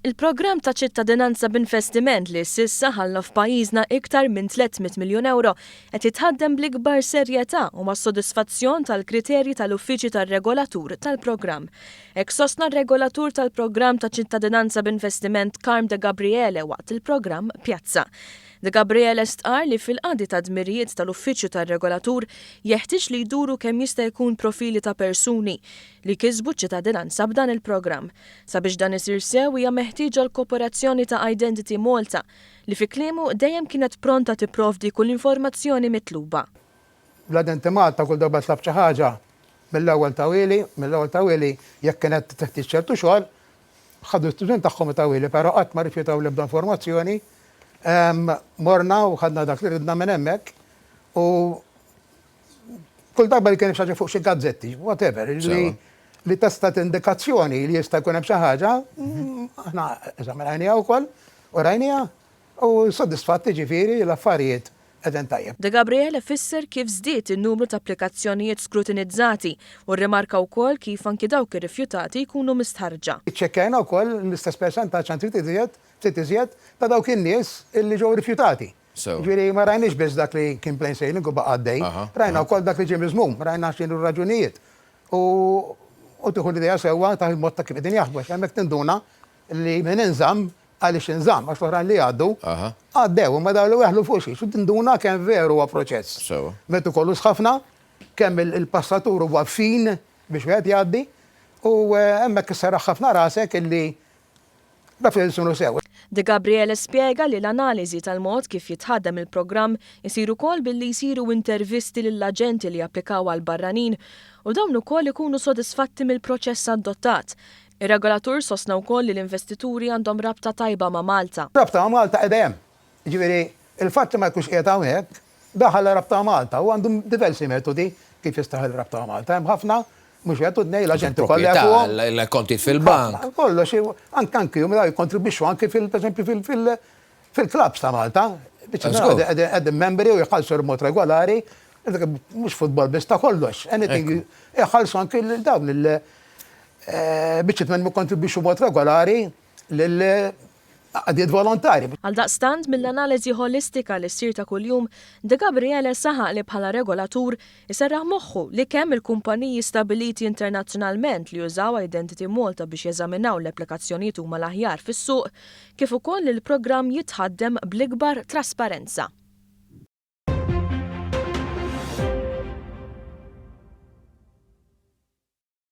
Il-programm ta' ċittadinanza b'investiment li s'issa ħalla f'pajjiżna iktar minn 300 miljun ewro qed jitħaddem bl-ikbar serjetà u mas-sodisfazzjon tal-kriterji tal-Uffiċċju tar-Regolatur tal-programm. Hekk sostna r-Regolatur tal-Programm ta' Ċittadinanza b'Investiment Carm Degabriele waqt il-programm Pjazza. Degabriele stqarr li fil-qadi tad-dmirijiet tal-Uffiċċju tar-Regolatur jeħtieġ li jduru kemm jista' jkun profili ta' persuni li kisbu ċ-ċittadinanza b'dan il-programm. Sabiex dan isir sew hija meħtieġa l-kooperazzjoni ta' Identity Malta, li fi kliemu dejjem kienet pronta tipprovdi kull informazzjoni mitluba. L-Identity Malta kull darba tlabt xi ħaġa, mill-ewwel tawhieli, mill-ewwel tawhieli jekk kienet teħtieġ ċertu xogħol, ħadu l-iżmin tagħhom u tawhieli, però qatt ma rrifjutaw l-ebda informazzjoni. Morna u ħadna dak li ridna minn hemmhekk u Kull darba li kien hemm xi ħaġa fuq xi gazzetti, whatever, li li tista' tindikazzjoni li jista' jkun hemm xi ħaġa, aħna eżaminajniha wkoll u rajniha u sodisfatti ġifieri l-affarijiet qegħdin tajjeb. Degabriele fisser kif żdied in-numru ta' applikazzjonijiet skrutinizzati u rrimarka wkoll kif anki dawk irrifjutati jkunu mistħarrġa. Iċċekkjajna wkoll l-istess persentaġġ anzi ftit iżjed, ftit iżjed, ta' dawk in-nies illi ġew rifjutati. Jiġifieri ma rajniex biss dak li kien plain sailing u baqa' għaddej, rajna wkoll dak li ġie miżmum, rajna x'inhu r-raġunijiet. U u tieħu l-idea sewwa tal-mod ta' kif qegħdin jaħdmu għax hemmhekk tinduna li min inżamm għaliex inżamm għax l-oħrajn li jgħaddu għaddew imma dawn li weħlu fuq xiex u tinduna kemm veru huwa proċess metikolus ħafna, kemm il-passatur huwa fin biex wieħed jgħaddi u hemmhekk isserraħ ħafna rasek illi Naf li sunu sew. De Gabriele spjega li l-analiżi tal-mod kif jitħaddem il-programm isir ukoll billi jsiru intervisti lill-aġenti li japplikaw għall-barranin u dawn ukoll ikunu sodisfatti mill-proċess adottat. Ir-regolatur sostna wkoll li l-investituri għandhom rabta tajba ma' Malta. Rabta ma' Malta qiegħda hemm. Jiġifieri, il-fatt li ma jkunx qiegħed hawnhekk, daħal rabta ma' Malta u għandu diversi metodi kif jista' jħalli rabta ma' Malta. Hemm ħafna, mhux wieħed u tnejn, l-aġenti kollha jafuhom. Il-proprjetà, l-kontijiet fil-bank. Kollox, anke anke huma jikkontribwixxu anke fil pereżempju fil-clubs ta' Malta. Qegħdin membri u jħallsu b'mod regolari, mhux futbol biss ta' kollox, anything, iħallsu anke lil dawn il biċċiet minn jikkontribwixxu b'mod regolari lil għaqdiet volontarji. Għaldaqstant, mill-analiżi ħolistika li ssir ta' kuljum, De Gabriele saħaq li bħala regolatur iserraħ moħħu li kemm il-kumpaniji stabbiliti internazzjonalment li jużaw Identity Malta biex jeżaminaw l-applikazzjonijiet huma l-aħjar fis-suq, kif ukoll li l-programm jitħaddem bl-ikbar trasparenza.